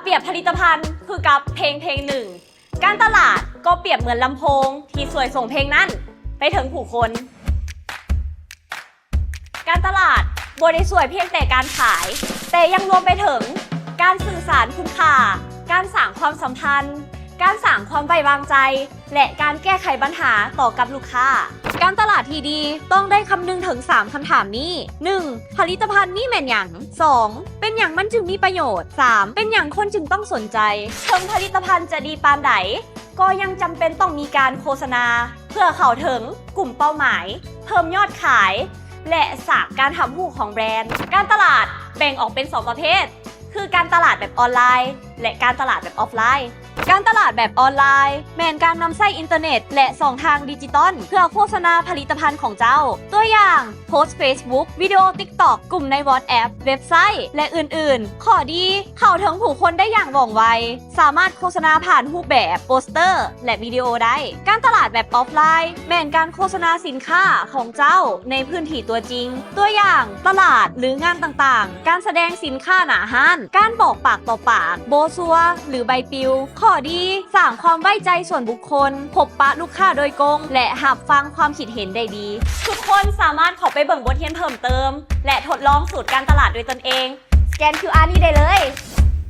ປຽບຜະລິດຕະພັນຄືກັບເພງເພງໜຶ່ງ. ການຕະຫຼາດກໍປຽບເໝືອນລຳໂພງທີ່ຊ່ວຍສົ່ງເພງນັ້ນໄປເຖິງຜູ້ຄົນ. ການຕະຫຼາດບໍ່ໄດ້ຊ່ວຍພຽງແຕ່ການຂາຍ, ແຕ່ຍັງລວມໄປເຖິງການສື່ສານຄຸນຄ່າ, ການສ້າງຄວາມສຳພັນ, ການສ້າງຄວາມໄວ້ວາງໃຈ ແລະ ການແກ້ໄຂບັນຫາຕໍ່ກັບລູກຄ້າ. ການຕະຫຼາດທີ່ດີຕ້ອງໄດ້ຄຳນຶງເຖິງສາມຄຳຖາມນີ້. ໜຶ່ງ ຜະລິດຕະພັນນີ້ແມ່ນຫຍັງ? ສອງ ເປັນຫຍັງມັນຈຶ່ງມີປະໂຫຍດ? ສາມ ເປັນຫຍັງຄົນຈຶ່ງຕ້ອງສົນໃຈ? ເຖິງຜະລິດຕະພັນຈະດີປານໃດ, ກໍຍັງຈຳເປັນຕ້ອງມີການໂຄສະນາ ເພື່ອເຂົ້າເຖິງກຸ່ມເປົ້າໝາຍ, ເພີ່ມຍອດຂາຍ ແລະ ສ້າງການຮັບຮູ້ຂອງແບຣນ. ການຕະຫຼາດແບ່ງອອກເປັນສອງປະເພດ ຄືການຕະຫຼາດແບບອອນລາຍ ແລະ ການຕະຫຼາດແບບອອຟລາຍ. ການຕະຫຼາດແບບອອນລາຍ ແມ່ນການນຳໃຊ້ອິນເຕີເນັດ ແລະ ຊ່ອງທາງດິຈິຕອນ ເພື່ອໂຄສະນາຜະລິດຕະພັນຂອງເຈົ້າ. ຕົວຢ່າງ ໂພສເຟສບຸກ, ວິດີໂອຕິກຕັອກ, ກຸ່ມໃນວອດແອັບ, ເວັບໄຊ ແລະ ອື່ນໆ. ຂໍ້ດີ ເຂົ້າເຖິງຜູ້ຄົນໄດ້ຢ່າງວ່ອງໄວ, ສາມາດໂຄສະນາຜ່ານຮູບແບບໂປສເຕີ ແລະ ວິດີໂອໄດ້. ການຕະຫຼາດແບບອອຟລາຍ ແມ່ນການໂຄສະນາສິນຄ້າຂອງເຈົ້າໃນພື້ນທີ່ຕົວຈິງ. ຕົວຢ່າງ ຕະຫຼາດ ຫຼື ງານຕ່າງໆ, ການສະແດງສິນຄ້າໜ້າຮ້ານ, ການບອກປາກຕໍ່ປາກ, ໂບຊົວ ຫຼື ໃບປິວ. ຂໍ້ດີ ສ້າງຄວາມໄວ້ໃຈສ່ວນບຸກຄົນ, ພົບປະລູກຄ້າໂດຍກົງ ແລະ ຮັບຟັງຄວາມຄິດເຫັນໄດ້ດີ. ທຸກຄົນສາມາດເຂົ້າໄປເບິ່ງບົດຮຽນເພີ່ມເຕີມ ແລະ ທົດລອງສູດການຕະຫຼາດດ້ວຍຕົນເອງ. ສະແກນຄິວອານີ້ໄດ້ເລີຍ.